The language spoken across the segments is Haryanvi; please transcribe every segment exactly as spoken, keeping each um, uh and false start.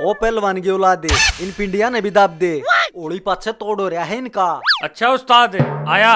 ओ पहलवान की औलाद, इन पिंडिया ने भी दाब दे। ओली पाछे तोड़ हो रहा है इनका। अच्छा उस्ताद, आया।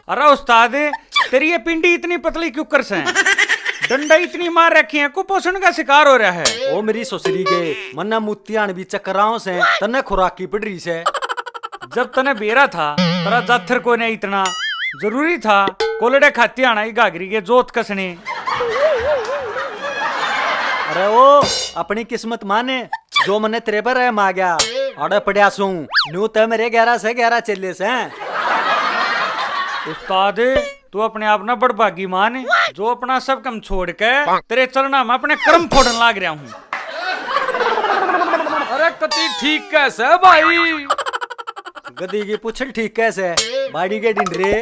अरे उस्ताद, तेरी ये पिंडी इतनी पतली क्यों कर से? डंडा इतनी मार रखी है, कुपोषण का शिकार हो रहा है। ओ मेरी ससुरी के, मन्ना मुत्तियान भी चक्कराओं से, तन्ने खुराक की पड़ रही से। जब तने बेरा था, तेरा जाथर कोने इतना जरूरी था, कोलड़े खाती आना ही घाघरी के जोत कसने। अरे ओ, अपनी किस्मत माने, जो मन्ने तेरे पर रहम आ गया। अड़े पड़या सूं, न्यू ते मेरे ग्यारह से ग्यारह चेले से। उस्ताद, तू अपने आप ना बड़भागी मान, जो अपना सब काम छोड़ के तेरे चरणा में अपने कर्म फोड़न लाग रहा हूँ। अरे कति ठीक कैसे भाई? गधी की पुछल ठीक कैसे, बाड़ी के ढिंडरे।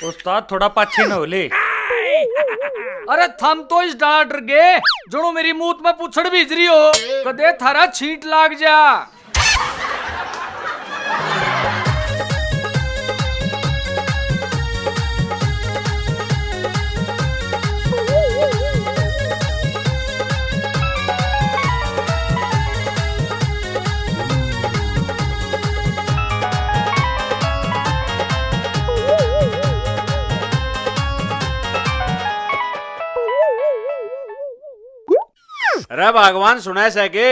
उस्ताद, थोड़ा पाछे न हो ले। अरे थम तो इस डांट डर गए, जणो मेरी मूत में पुछड़ भीज रही हो। कदे थारा छींट लाग जा। अरे भगवान सुने से के?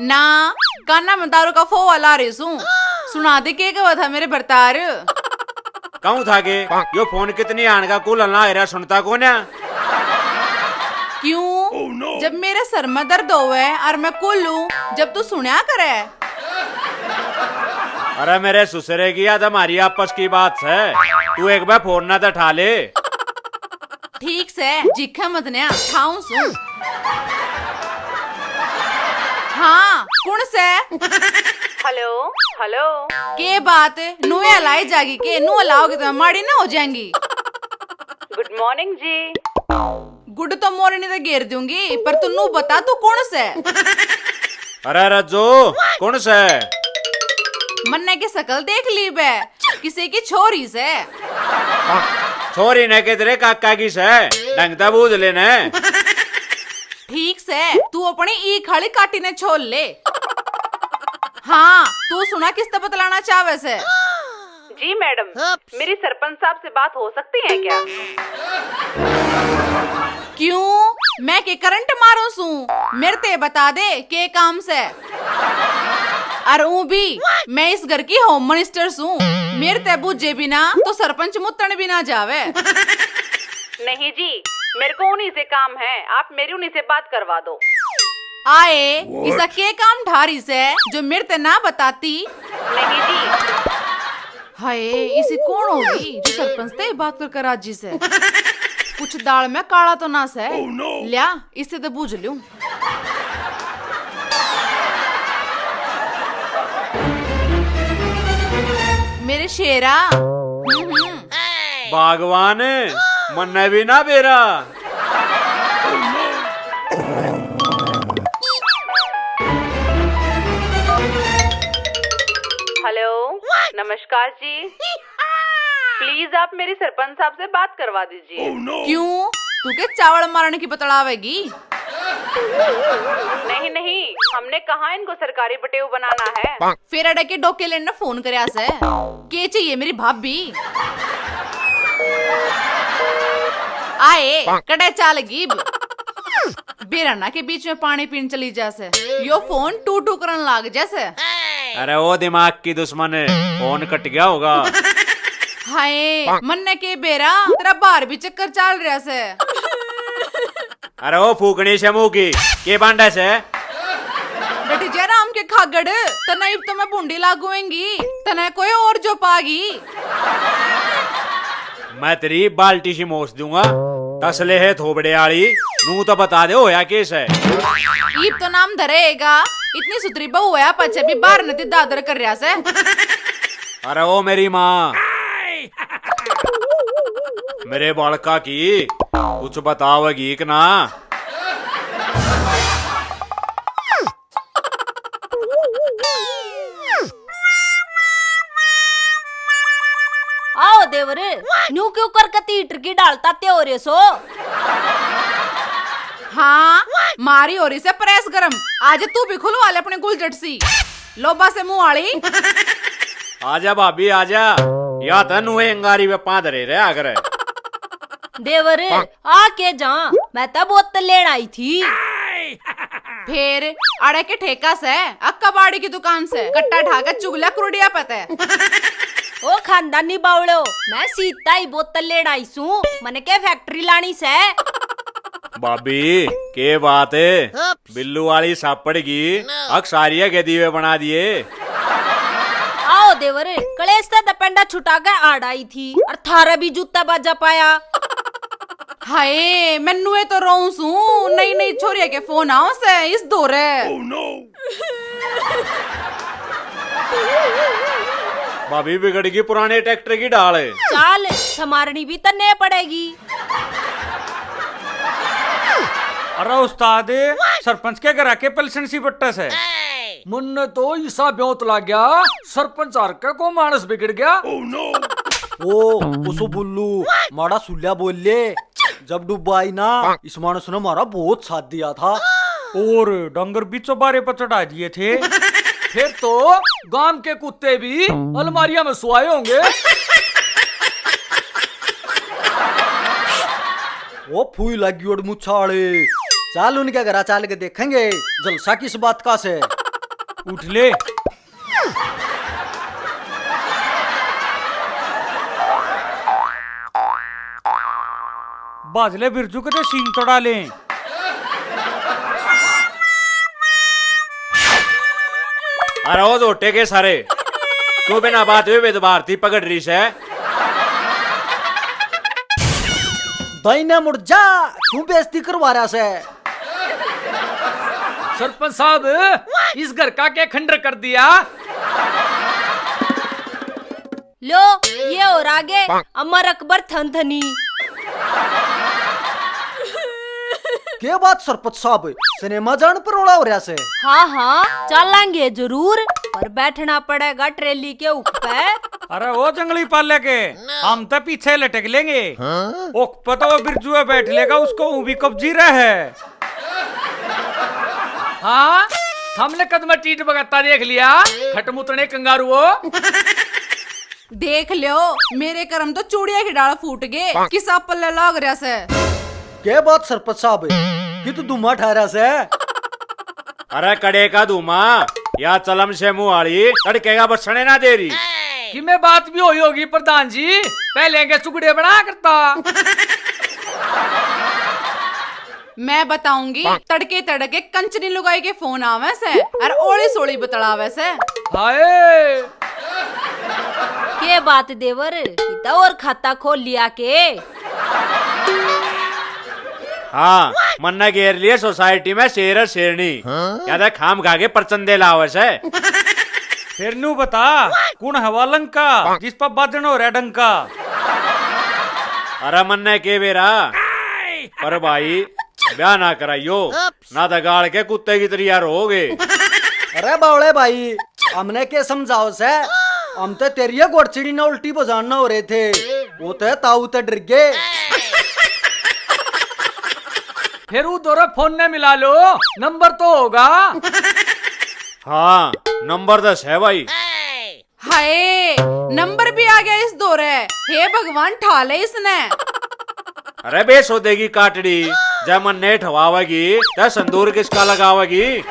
ना, काना में दारू का फोवा ला रही सूं। सुना दे के कहा था मेरे भरतार। कहूँ था के यो फोन कितनी आन का कुल ना रहा, सुनता कोन्या? क्यों? जब मेरे सर में दर्द होवे और मैं कुल हूँ, जब तू सुनया करे। अरे मेरे सुसरे की, या तो हमारी आपस की बात है, तू एक बार फोन ना तो उठा ले। ठीक से, जिखे मत न्या, ठाऊं सूं। हाँ, कुण से? Hello, hello. के बात? नुए हलाई जागी के? नु हलाओगे तो मैं माड़ी ना हो जाएंगी। गुड मॉर्निंग जी। गुड तो मोरनी तो घेर दूंगी, पर तू नू बता, तू कौन से? अरे रज्जो, कौन से? मन्ने की शकल देख ली बे, किसी की छोरी से। छोरी ने के तेरे काका की से, ढंग तै बूझ लेने। ठीक से, तू अपनी ई खाली काटी ने छोल ले। हाँ, तू सुना किस तै बतलाना चाहवे से? जी मैडम, मेरी सरपंच साहब से बात हो सकती है क्या? क्यों, मैं के करंट मारूं सूं? मेरे ते बता दे के काम से। अर ऊं भी, मैं इस घर की होम मिनिस्टर सूं। मेरे ते बूझे बिना तो सरपंच मुत्तण भी ना जावे। नहीं जी, मेरे को उन्हीं से काम है, आप मेरी उन्हीं से बात करवा दो। आए, इसा के काम ढारी से जो मेरे ते ना बताती? नहीं जी। हाय, इसी कौन होगी जो सरपंच ते बात करके राजी से? कुछ दाल में काला तो ना से? ल्या, इसे तो बूझ लूं। मेरे शेरा। हम्म, हम्म। भगवान, मन्ने भी ना बेरा। हेलो, नमस्कार जी। प्लीज आप मेरी सरपंच साहब से बात करवा दीजिए। क्यों, तू के चावल मारने की बतलावेगी? नहीं नहीं, हमने कहाँ इनको सरकारी बटेऊ बनाना है। फिर अड़े के डोके लेने फोन करया से। के चाहिए मेरी भाभी? आए, कड़े चाल गीब। बेराना के बीच में पानी पीन चली जा से। यो फोन टू टू करन लाग जा से। अरे ओ दिमाग की दुश्मन, फोन कट गया होगा। हाय, मन्ने के बेरा, तेरा बाहर भी चक्कर चाल रहा से। अरे ओ फूकनी से मुंह की, के बांडा से? डट जा राम के खागड़, तने इब तो मैं भूंडी लागूंगी, तने कोई और जो पागी। मैं तेरी बाल्टी सी मोस दूंगा। तसले है थोबड़े आली, नू तो बता दे होया के से। ईब तो नाम धरेगा, इतनी सुथरी बहू होया पाछे भी बाहर नदी दादर कर रहा से। अरे ओ मेरी माँ, मेरे बालका की कुछ बतावेगी कि ना? अरे, न्यू क्यों करके तीटर की डालता ते हो रे सो? हाँ, मारी हो रही से प्रेस गरम। आज तू भी खुलवा ले अपने गुलझट सी। लोबा से मुंह आली। आजा भाभी, आजा। या तो नुए अंगारी पे पाँव धरे रहा करे। देवर, आ के जा, मैं तो बोतल लेण आई थी। फिर अड़े के ठेका से, अक्का बाड़ी की दुकान से कट्टा ढा के चुगला कुरडिया पते। ओ खानदानी बावड़ो, मैं सीता ही बोतल लेण आई सूं, मने के फैक्ट्री लानी से। भाभी, के बात है? बिल्लू वाली सापड़ गई, अक सारिया के दीवे बना दिए। आओ देवर, कलेश ते दपेंडा छुटा के आड़ आई थी, और थारा भी जूता बाजा पाया। हाय, मैं नुए तो रोऊं सूं, नई नई छोरिया के फोन आवे से इस दौरे। भाभी बिगड़ गई पुराने ट्रैक्टर की ढाल। चाल, संभारनी भी तन्ने पड़ेगी। अरे उस्ताद, सरपंच के घर आके पलसण सी बट्टा से। मुन्ने तो ईसा ब्योत लाग गया, सरपंच हर के को मानस बिगड़ गया। ओ, उसो बुल्लू, माड़ा सुल्या बोल ले। जब डुब्बा आई ना, इस मानस ने मारा बहुत साथ दिया था। और डंगर बिचो बारे पर चढ़ा दिए थे। फिर तो गांव के कुत्ते भी अलमारियां में सोए होंगे। ओ फूई लागी ओड़ मुच्छा वाले, चाल उनके घरा चाल के देखेंगे, जलसा किस बात का से। उठ ले। बाजले बिरजू के तो सींग तोड़ा लें। अरे ओ झोटे के सारे, क्यों बिना बात हुए बेदबार थी पकड़ रही से? दाई ने मुड़ जा, क्यों बेइज्जती करवा रहा से? सरपंच साहब, इस घर का क्या खंडर कर दिया? लो, ये और आगे अमर अकबर थनथनी। के बात सरपंच साहब, सिनेमा जान पर रोला हो रहा से? हाँ हाँ, चालांगे जरूर, पर बैठना पड़ेगा ट्रेली के ऊपर। अरे ओ जंगली पाले के, हम तो पीछे लटक लेंगे। हाँ? ओक पता वो बिरजुआ बैठ लेगा, उसको ऊँ भी कब्जी रहे। हाँ, हमने कद में टीट बगाता देख लिया, खटमुतने कंगारुओ। देख लो, मेरे कर्म तो चूड़िया की डाल फूट गए, किसा पल्ले लाग रहा से। के बात सरपंच साहब, कि तू धुआं ठा रहा से? अरे कड़े का धुआं, या चलम से मुंह आली तड़के का बसने ना दे रही। कि मैं बात भी हुई होगी प्रधान जी, पहले के सुगड़े बना करता। मैं बताऊंगी, तड़के तड़के कंचनी लुगाई के फोन आवे से और ओली सोली बतलावे से। हाय। के बात देवर, किता और खाता खोल लिया के? हाँ, मन्ने घेर लिए सोसाइटी में शेर है शेरनी। हाँ? या तो खाम खा के परचंदे लावे से। फिर नू बता, कुण हवा लंका, जिस पर बाजन हो रहा डंका? अरे मन्ने के बेरा, पर भाई, ब्याह ना कराइयो, ना तो गाल के कुत्ते की तरिया रहोगे। अरे बावले भाई, हमने के समझाओ से, हम तो तेरी ये गोड़चिड़ी ना उल्टी बजान ना हो रहे थे, वो तो ताऊ तो डर गए। फिर वो दोरे फोन ने मिला लो, नंबर तो होगा। हाँ, नंबर तो है भाई। हाय, नंबर भी आ गया इस दौरे। हे भगवान, ठा ले इसने। अरे बेसोदे की काटड़ी, जै मन्ने ठवावेगी, तै संदूर किसका लगावेगी?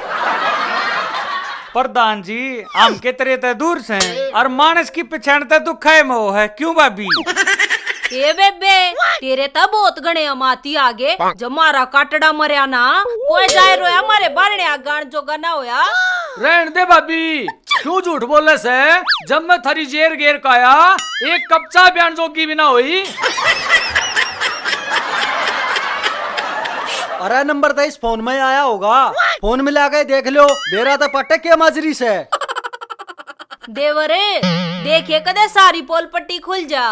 प्रधान जी, हम के तेरे तै दूर से, और मानस की पहचान तै दुखा है मोह है, क्यों भाभी? ए बेबे, तेरे तै बहुत घणे अमाती आगे, जब मारा काटड़ा मरया ना, कोई जाए रोया मारे बारणे आगान जोगा ना होया। रहन दे भाभी, क्यों झूठ बोले से? जब मैं थारी जेर गेर काया, एक कप चाय ब्यान जोगी भी ना होई। अरे नंबर तो इस फोन में आया होगा, फोन मिला के देख लो, बेरा तो पटक के माजरी से। देवरे, देखिए कदे सारी पोल पट्टी खुल जा।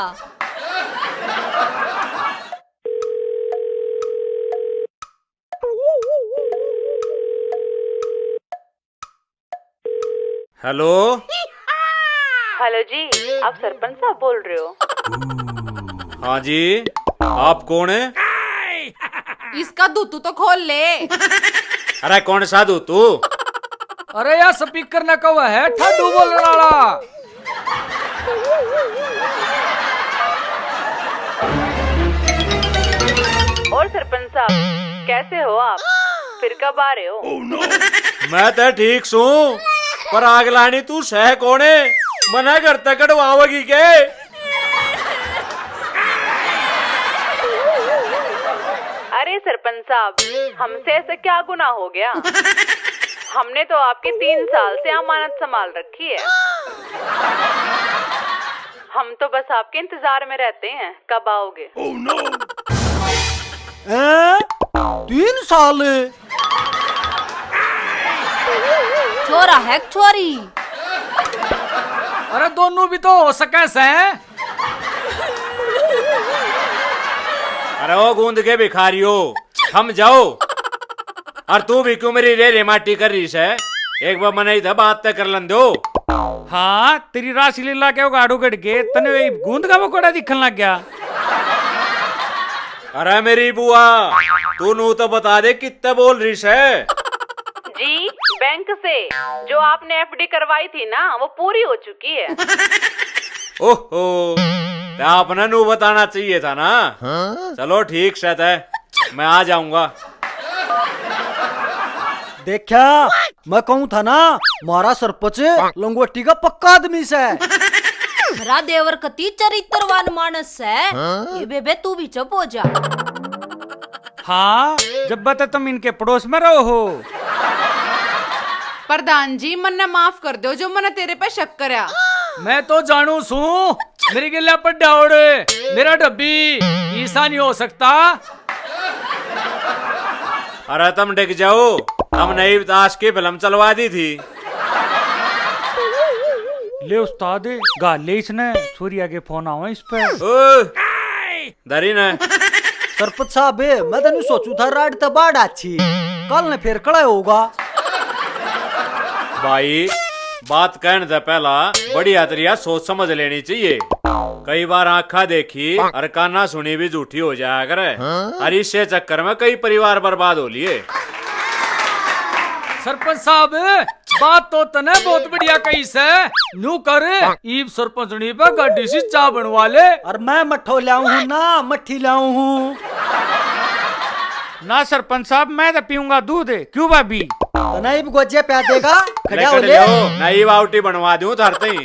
हेलो। हेलो जी, आप सरपंच साहब बोल रहे हो? हाँ जी, आप कौन है? इसका धुतू तो खोल ले। अरे कौन सा धुतू? अरे यार, स्पीकर ना कवा है, ठाडू बोलने वाला। और सरपंच साहब, कैसे हो आप? फिर कब आ रहे हो? मैं तो ठीक सूं, पर आग लानी तू सह कौन है? मना घर तक कढ़वाओगी के? अरे सरपंच साहब, हमसे ऐसा क्या गुनाह हो गया? हमने तो आपकी तीन साल से अमानत संभाल रखी है। हम तो बस आपके इंतजार में रहते हैं, कब आओगे? हैं? तीन साल? छोरा है कि छोरी? अरे दोनों भी तो हो सके से। अरे ओ गूंद के भिखारियो, थम जाओ। और तू भी क्यों मेरी रे रे माटी कर रही से? एक बार मने इधर बात तय कर लन दो। हाँ, तेरी रासलीला के उगाड़ू गड़ के तने वही गूंद का मकोड़ा दिखन लग गया। अरे मेरी बुआ, तू नू तो बता दे कितने बोल रही से? जी, बैंक से जो आपने एफडी करवाई थी ना, वो पूरी हो चुकी है। ओहो, तो आपने नू बताना चाहिए था ना। चलो ठीक से तय, मैं आ जाऊंगा। देखा, मैं कहूँ था ना, म्हारा सरपंच लंगोटी का पक्का आदमी से। रा देवर कती चरित्रवान मानस से। ये बेबे तू भी चुप हो जा। हाँ, जब तक तुम इनके पड़ोस में रहो हो। प्रधान जी, मन्ने माफ कर दो जो मन्ने तेरे पे शक करया। मैं तो जानू सूं, मेरी गेल्या पड्डा ओढ़, मेरा डब्बी, ईसा नहीं हो सकता। अरे तुम डिग जाओ, हमने इब दास की फिल्म चलवा दी थी। ले उस्ताद, घाल ले इसने, छोरी आगे फोन आवा इस पे। ओ, दरी ने। सरपंच साहब, मैं तो नहीं सोचू था राड ते बाढ़ अच्छी, कल ने फिर कड़ा होगा। भाई, बात कहने से पहला बढ़िया तरिया सोच समझ लेनी चाहिए। कई बार आंखा देखी और काना सुनी भी झूठी हो जाया करे। और इसे चक्कर में कई परिवार बर्बाद हो लिए। सरपंच साहब, बात तो तने बहुत बढ़िया कही से। न्यू कर, ईब सरपंचनी पे गाड़ी सी चाय बनवा ले। और मैं मठो ल्याऊं हूं ना, मट्ठी ल्याऊं हूं। ना सरपंच साहब, मैं तो पीऊंगा दूध। क्यों भाभी? तने ईब गोजे प्या देगा, खड़ा हो ले। ना ईब आउटी बनवा दूं थार तई।